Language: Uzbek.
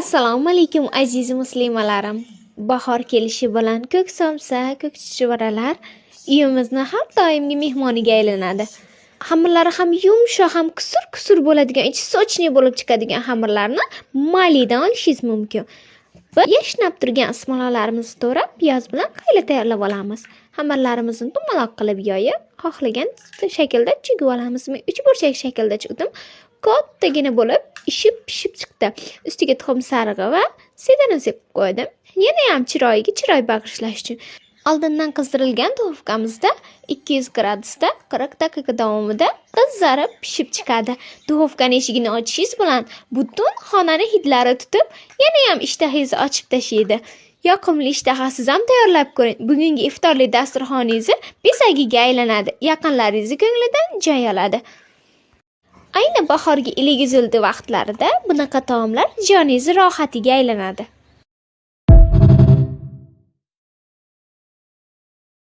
Assalomu alaykum, aziz muslimalarim. Bahor kelishi bilan ko'k somsa, ko'k chuchvaralar uyimizni har doimgi mehmoniga aylanadi. Xamirlari ham yumshoq, ham kusur-kusur bo'ladigan, ichi сочный bo'lib chiqadigan xamirlarni Malidan olishingiz mumkin. Va yashnab turgan ismalolarimizni to'g'rab, piyoz bilan qayla tayyorlab olamiz. Xamirlarimizni dumaloq qilib yoyib, xohlagan shaklda chugib olamiz. Men uchburchak shaklda chugdim. Kattagina bo'lib, ishib pishib chiqdi. Ustiga tuxum sarig'i va sedana sepib qo'ydim. Yana ham chiroyiga chiroy bag'ishlash uchun. Oldindan qizdirilgan duxovkamizda 200 gradusda 40 daqiqa davomida qizarib pishib chiqadi. Duxovkani eshigini ochishingiz bilan butun xonani hidlari tutib, yana ham ishtahangizni ochib tashlaydi. Yoqimli ishtahasiz ham tayyorlab ko'ring. Bugungi iftorlik dasturxoningizni bezagiga aylanadi. Yaqinlaringizni ko'nglidan joy oladi. Ayni bahorgi ilik uzildi vaqtlarida bunaqa taomlar joningizni rohatiga aylanadi.